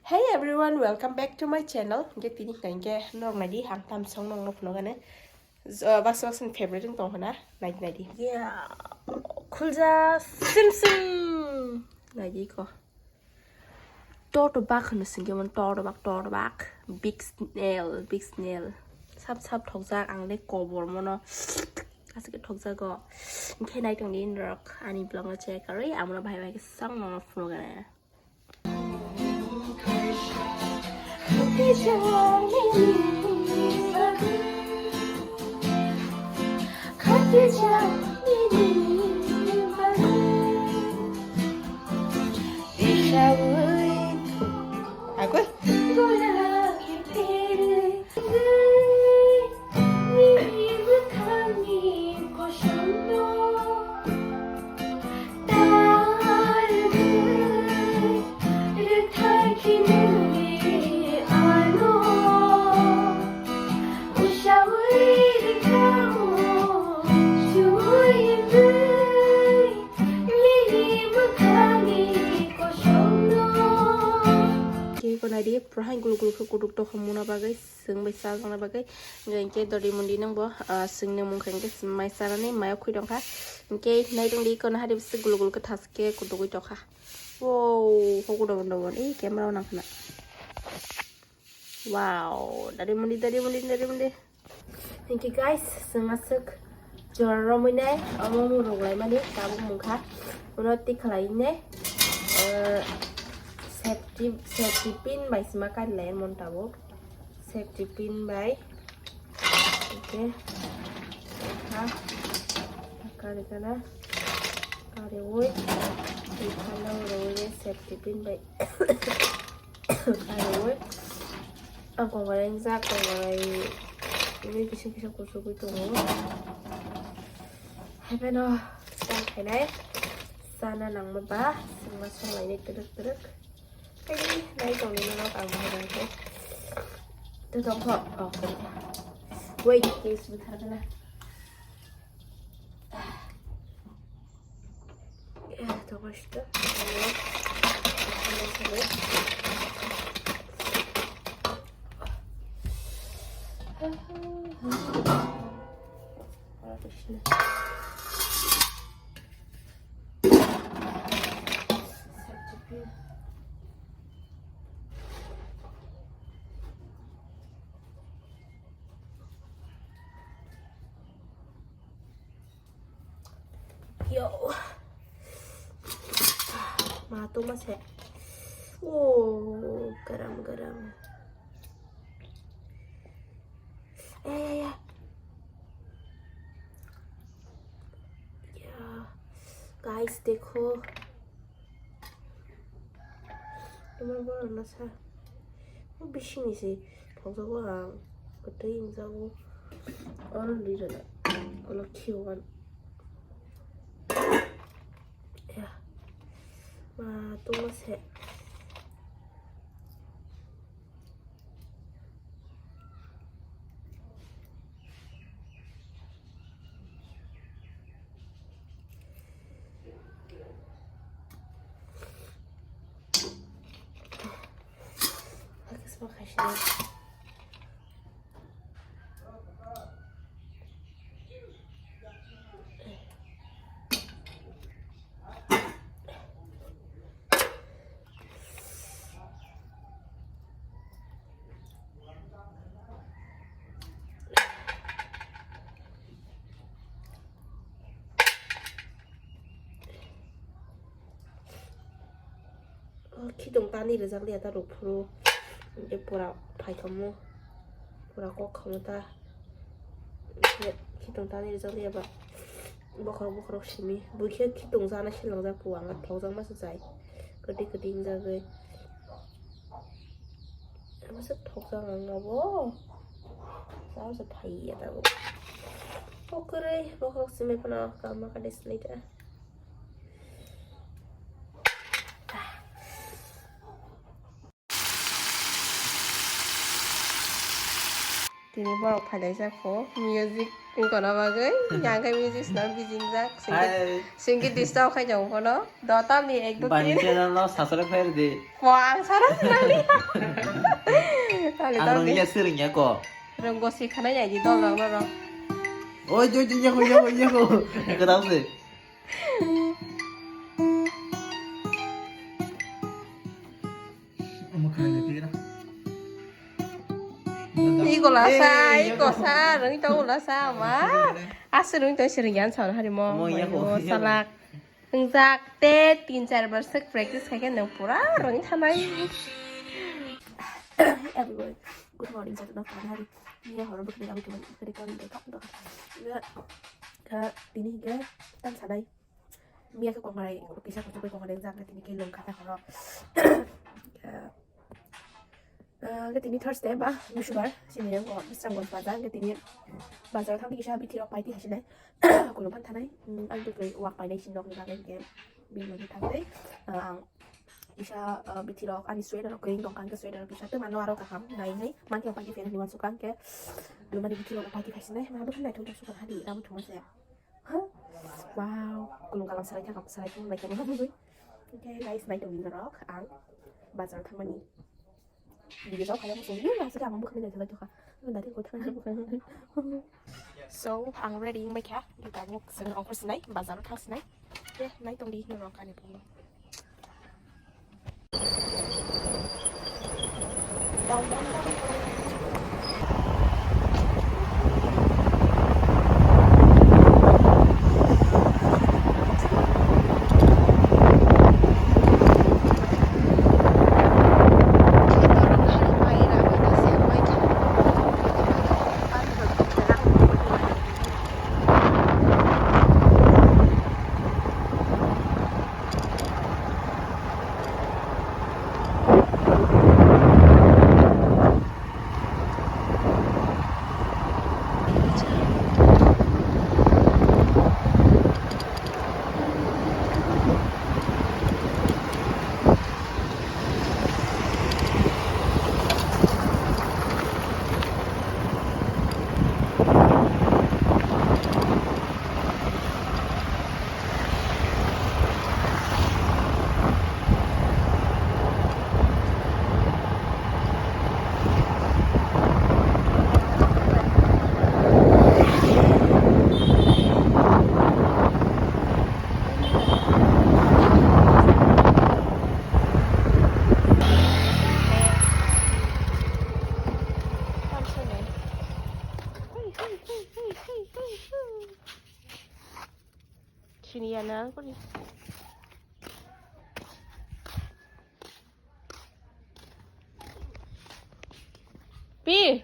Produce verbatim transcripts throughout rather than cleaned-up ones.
Hey everyone, welcome back to my channel. Hingke tini hingke norok naidi ang tam song nong nokno gane. Baksa baksa ni favorite wng tong hona naidi naidi. Yeah, khulja sim sim. Naidi ko. Totobak hwno singke mon totobak totobak. Big snail, big snail. Sap sap thokjak ang le kobor mono. Asike thokjago. Hingke naitong di norok ani vlog no check karwi amono bahai bahai ke song nong nokno gane. Agoi. Kei ko naidi, pura hai guluk guluk khe kutuk tokha muna bagwi, chwng bai chajakna bagwi. Hingke, hingke dodi mundi nang bo, ah, chwngni mung khe hingke mai chanani mayo khwi tongkha. Hingke naitong di iko no hari bwswk guluk guluk khe thaske kutugwi tokha. Wow, hoku dobon dobon, ei camera o nang khna. Wow, dodi mundi, dodi mundi, dodi mundi. Thank you guys, chwng aswk jora romwi nai, omo mung rok lai mani tabuk mung kha. Uno tik khlai nai, eh, safety, safety pin bai sima kari lai mon tabuk. Safety pin bai. Okay. Ha. Kari kana. Kari woi. Tik khlai roi nai safety pin bai. Ang kongrai wngjak, kongrai wnwi kisa kisa kuchugwi tongo. Hai phano start khainai, chana nangma ba, chwngma songlainai twrwk twrwk. Hai nai tongni norok ang bahai rang khe. Tongkho, oh, wait, case bwthar gana. Yo. Ma tongma se. Oh, garam garam. Eh, ya, ya. Ya. Guys, dekho. Tomar borok no sa. O bisingni se thokjago ang. Kwtwi wngjago. Oro ni rwna. Olo khiyo ang. Ya. Ma tongma se. O, khitong tani rijak liya ta ruk phuru. Hingke pura phai khamu. Pura kok khamu ta. Hingke khitong tani rijak liya ba. Bokhorok bokhorok simi. Bui khe khitong jana silangjak phu ang thokjak ma se jai. Kwtwi kwtwi wngjagwi. Amo se thokjak ang abo. Sa se phai ya ta bo. O kwrwi bokhorok simi phano kama kade sinai ta. Tini borok phailai jak kho music wngkona bagwi, yang khe music swnam bijing jak. Singkhe, hai, singkhe disturb khai tongo bono. Dotal ni ek do bani tin. Channel no subscribe khai rwdi. Ko ang sara sinali. Tali ang tali. Rwngya se rwngya ko. Rwnggo si khana ya di dol rok no rok. Oi, oi, oi, yako, yako, yako. Kedap se. Iko lasa, eh, iko sa, rwngwi tongo lasa, ma. Aswk rwngwi tongo, swrwngya ang sauna hari mo. Mo, iya, mo, iya, salak. Wngjak te tin char bar swk practice khaikhe nwng pura rwngwi thanai. Everyone, good morning, jatona phano hari. Iya, horo bwkhani abo khe bwkhani kami khe thok thok. Iya, kha tini hingke tang sanai. Miya khe kokmarai kisa kuchuk bai kokmarai jang khe tini khe lung kha ta horo. Ah, khe tini Thursday ba Busubar sini yang kok Bisramganj bazar khe tini bazar thang kisa bithi rok pai ti hasinai. Kulung phan thanai. Hmm, ang tu koi wak pai nai sin rok ni bagwi khe bini bagwi thang tei, ah, ang kisa, ah, bithi rok ani sweater rok koi tong kang khe sweater rok kisa tei mano aro kaham nai nai man khe pai ti phen ni wan sukang khe lumani bithi rok pai ti hasinai ma bwkha nai thung thung sukang hadi ram thung se. Wow, kulung kalam salai thangkha, salai thang bai thangma bugui. Okay, guys, nai tongni norok ang bazar thangmani. Video jao kaya muchung ni nang sika ang bwkhani nai thalai thokha. Ang dari ko thang. So, ang ready wngbai kha. Kita ang seng ongkhor sinai, bazar thang sinai. Okay, nai tongdi norok ani bugui. Sini ya nang kuni. Pi.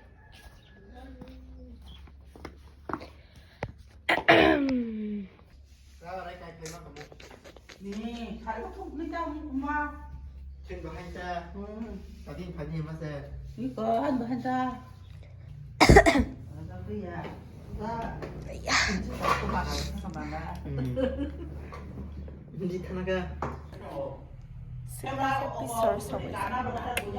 Ni, hari ko thuk ni ta ma. Ken bahai ta. Hmm. Tadi phani ma se. Ni ko an bahai ta. Ada tu ya. Ada. Ya. Ini tak tu mana sama mana. Hmm. Di thana ka. Pisor sobai. Hmm.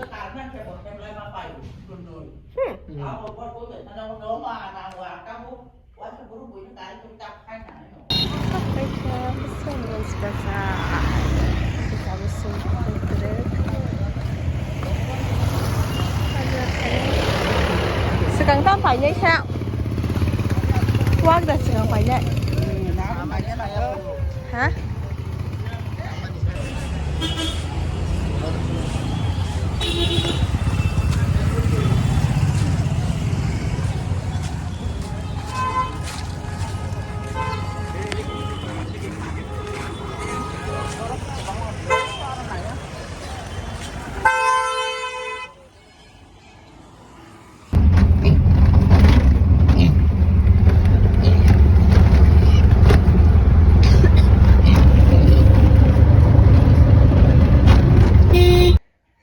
Swkang tam painai sa. Wak da swkang painai. Ha?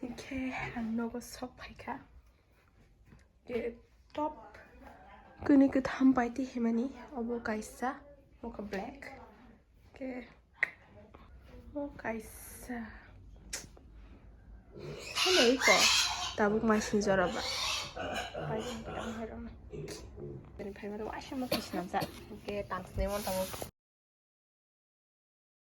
Hingke ang nogo sok phaikha. Ke top kwnwi kwtham pai twi himani obo kaisa, obo black. Ke o kaisa. Hano iko tabuk mai sinjora ba. Pai, ang hai rok. Tini phai ma to waisa mo kis nam sa. Oke, tang sini mo tamo.